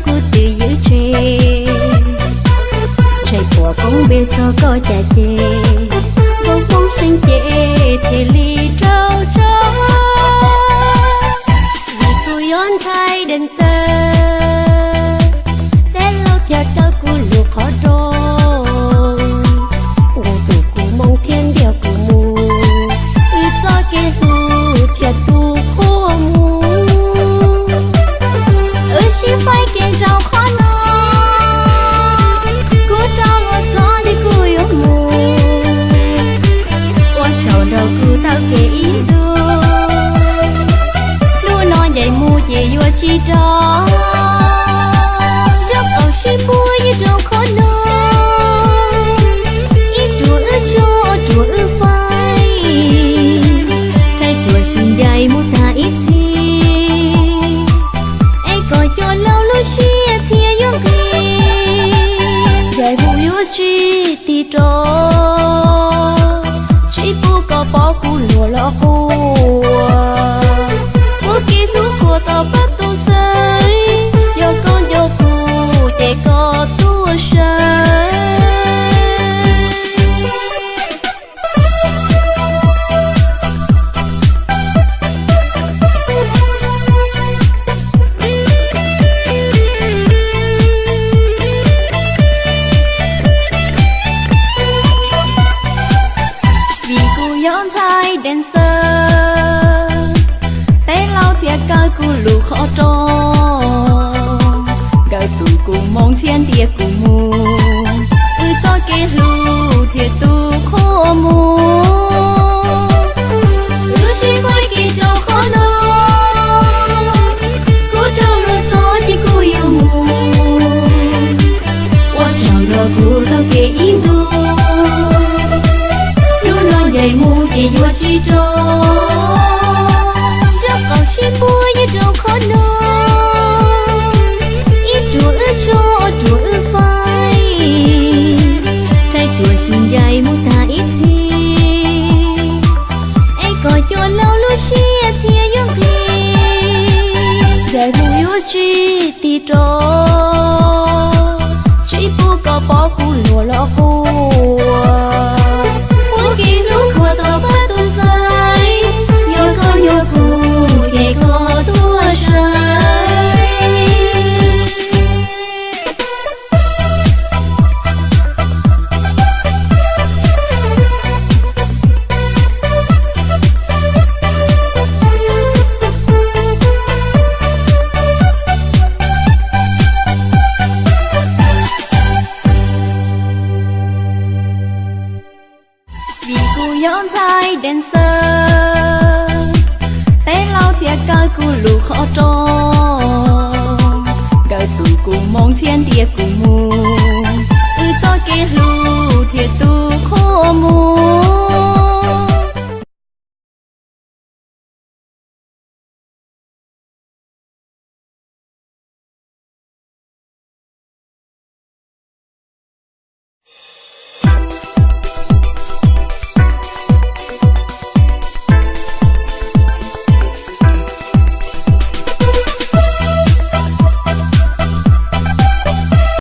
kuv twb ywj tseg, ntshe puas poob npe txog koj cas ces, npau poob seeb ces thiaj li raug tso. Vim kuv yog ntxhais dancer, peb laus thiaj kaw kuv lub qhov rooj, nqus tus kuv moo thiab ntiag kuv mus, wb txoj kev hlub thiaj tu qhua mus. Wb sib faib kev zoo qhov no, kuv rov los txog ntshe kuv yuav mus, ua tsaug nrog kuv taug kev ib ntus. Hnub no ncaim mus ces yuav tsis rov, nyob qaum sib puag ywg rau qhov no, ib ruam wb tso, ruam wb faib, rhaib ruam sib ncaim mus tag ib txhis, es kom cov laus lub siab thiaj yuav nqig. Ncaim mus yuav tsis tig rov, tsis pub koj pom kuv luag los quaj, muab kev hlub qhuas tom pab tus xaiv, yog koj nco kuv ces koj tuaj saib. Vim kuv yog ntxhais dancer, peb laus thiaj kaw kuv lub qhov rooj, kaw tus kuv moo thiab ntiag kuv mus, wb txoj kev hlub thiaj tu qhua mus. Wb sib faib kev rau qhov no, kuv rov los txog ces kuv yuav mus, ua tsaug nrog kuv taug kev ib ntus. Hnub no ncaim mus ces yuav tsis rov, nyob qaum sib puag ywg rau qhov no, ib ruam wb tso, ruam wb faib, rhaib ruam sib ncaim mus tag ib txhis, es kom cov laus lub siab thiaj yuav nqig. Ncaim mus yuav tsis tig rov, tsis pub koj pom kuv luag los quaj, muab kev hlub qhuas tom pab tus xaiv, yog koj nco kuv ces koj tuaj saib. Vim kuv yog ntxhais dancer, peb laus thiaj kaw kuv lub qhov rooj, kaw tus kuv moo thiab ntiag kuv mus,